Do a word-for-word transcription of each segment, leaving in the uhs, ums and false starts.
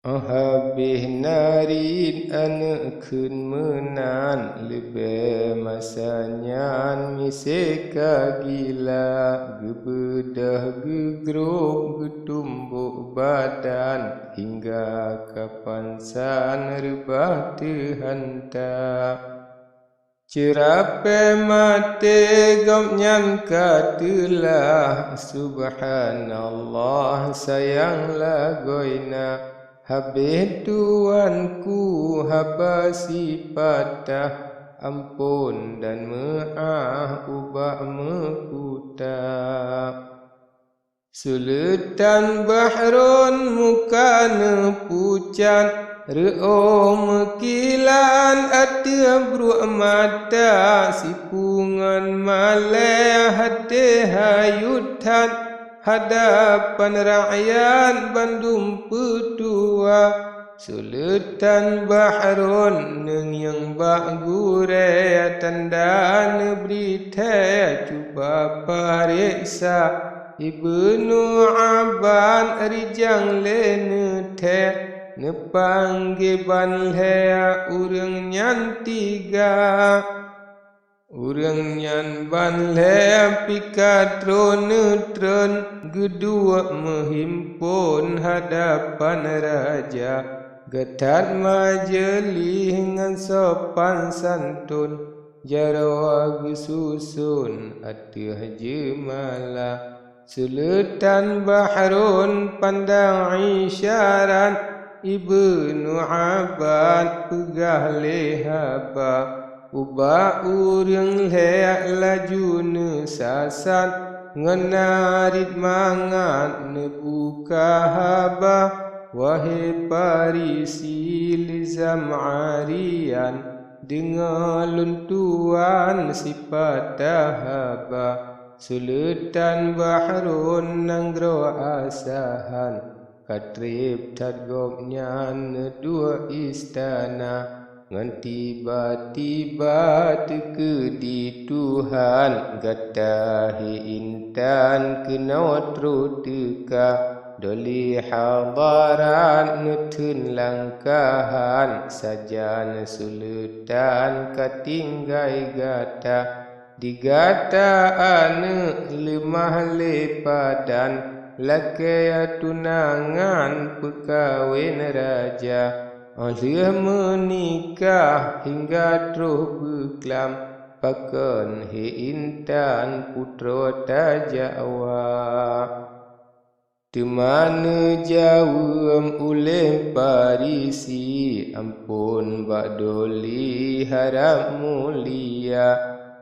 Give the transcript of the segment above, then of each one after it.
Óh habéh narit aneuëk kheun meunan, leubeh masa nyan miseue ka gila, geubeudôh geugrôb geutumbôk badan, hingga ka pansan reubah teuhanta. Ceurapée maté gobnyan ka teulah, subhanallah, sayang lagoina. Habéh tuanku haba sipatah, amphon dan meuáh ubak meukuta. Suleutan Bahrun muka neupucat, reuôh meukilat ateueh bruek mata, sipu ngon malée até hayeu that, hadapan rakyat bandum peutuha. Suleutan Bahrun neungieng bak gurée, tanda neubri thée cuba pareksa. Ibnu Aban rijang lé neuthée, neupanggé ban lhée ureuëng nyan tiga. Ureuëng nyan ban lhée pih ka trôh neutreun, geuduek meuhimpon hadapan raja. Geutat majeulih ngon sopan santôn, jaroe geususon ateueh jeumala. Suleutan Bahrun pandang isyarat, Ibnu Aban peugah lé haba ubak ureuëng lhée laju neusasat, ngon narit mangat neubuka haba, wahé Farisi lizam arian, deungoe lôn tuan sipatah haba. Suleutan Bahrun nanggroe Asahan, ka treb that gobnyan neuduek istana. Ngon tiba-tiba teukeudi Tuhan, gata hé intan keunoe trôh teuka. Doli hadarat neutheun langkahan, sajan suleutan ka tinggai gata. Di gata aneuëk leumah lé padan, lakée tunangan peukawen raja. Óh lheueh meunikah hingga trôh beuklam, pakon hé intan putroe tajak wa. Teuma neujaweueb ulée Farisi, amphon bak doli harab mulia.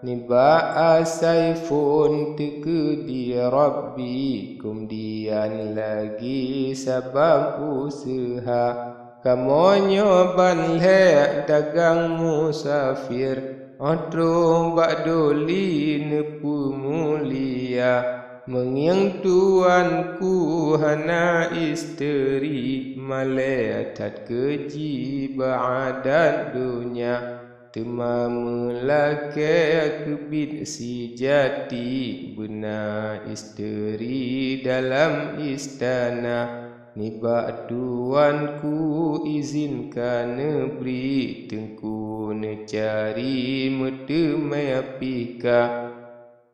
Nibak asai phon teukeudi Rabbi, keumudian lagi sabab useuha. Kamoe nyoe ban lhée dagang musafir, óh trôh bak doli neupeumulia. Meungieng tuanku hana isteri, malée that keuji bak adat donya. Teuma meulakée keubiet sijati, beuna isteri dalam istana. Nibak tuanku izin ka neubri, teungku neucari meuteumé pih ka.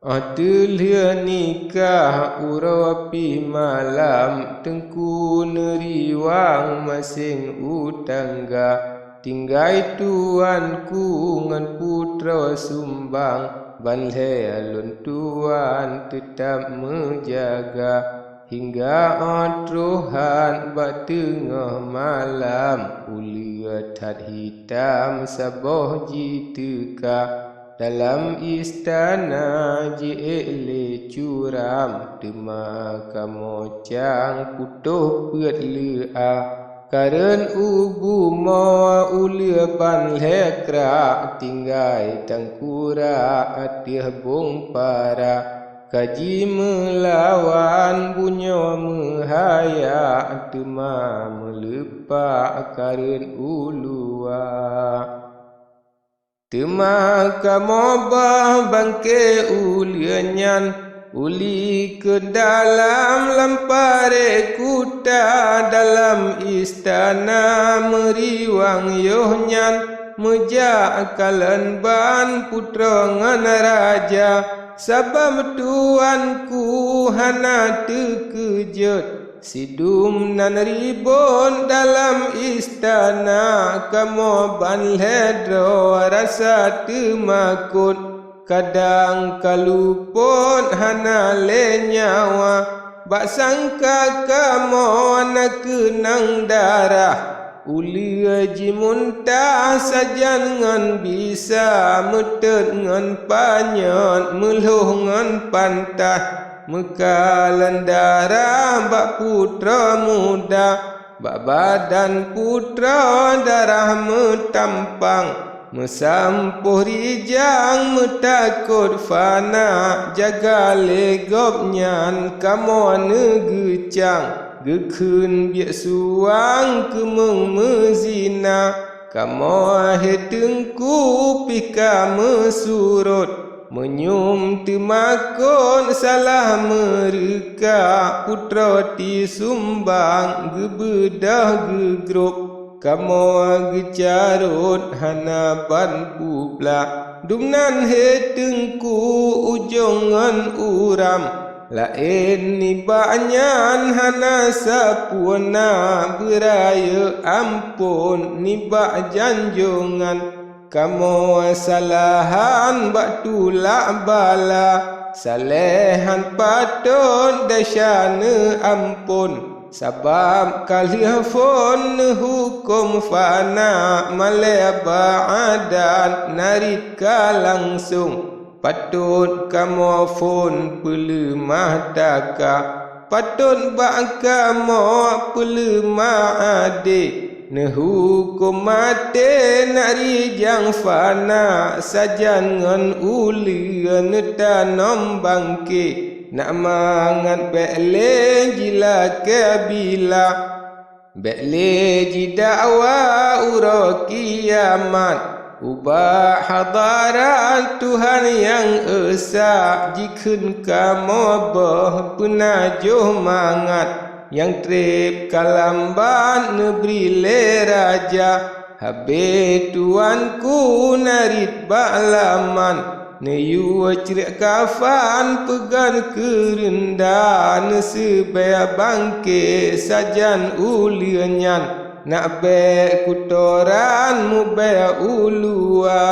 Óh teulheueh nikah uroe pih malam, teungku neuriwang maséng u tangga. Tinggai tuanku ngon putroe sumbang, ban lhée lôn tuan teutab meujaga. Hingga óh trôh that bak teungoh malam, uleue that hitam saboh jiteuka. Dalam istana jiék lé curam, teuma kamoe cang putôh peuet leuah. Kareueng u bumoe uleue ban lhée krak, tinggai tangkurak ateueh bông para. Ka jimeulawan bunoe meuhaya, teuma meuleupak kareueng u luwa. Teuma kamoe bah bangké uleue nyan, Ulikot dalam lam parek kuta, dalam istana meuriwang yoh nyan, meujak kalon ban putroe ngon raja, sabab tuanku hana teukeujot. Sidum nan ribot dalam istana, kamoe ban lhée droe rasa teumakot. Kadang ka lupot hana lé nyawa, bak sangka kamoe na keunong darah. Uleue jimuntah sajan ngon bisa, meutot ngon panyöt, meulhoh ngon pantat, meukalon darah bak putroe muda. Bak badan putroe darah meutampang, meusampôh rijang meutakot fana, jaga lé gobnyan kamoe neugeucang, geukheun biet suang keumeung meuzina. Kamoe he teungku pih ka meusurot, meunyum teumakot salah meureuka, putroe tisumbang geubeudôh geugrob. Kamoe geucarot hana ban peublah, dumnan he teungku ujong ngon uram. Laén nibak nyan hana sapeue na, beurayeuk amphon nibak janjongan. Kamoe salahan bak tulak bala, saléhan patot desya neuamphon. Sabab ka lheueh phon neuhuköm fana, malée bak adat narit ka langsong. Patot kamoe phon peuleumah taka, patot bak kamoe peuleumah adé. Neuhuköm maté nak rijang fana, sajan ngon uleue neutanom bangké. Nak mangat bék lé jilakée bila. Bék lé jidakwa uroe kiamat, ubak hadharat Tuhan nyang esa, jikheun kamoe boh peunajoh mangat, nyang treb ka lambat neubri lé raja. Habéh tuanku narit bak laman, neuyue crék kafan peugan keureunda, neuseubée bangké sajan uleue nyan, nak bék kutoran mubée u luwa.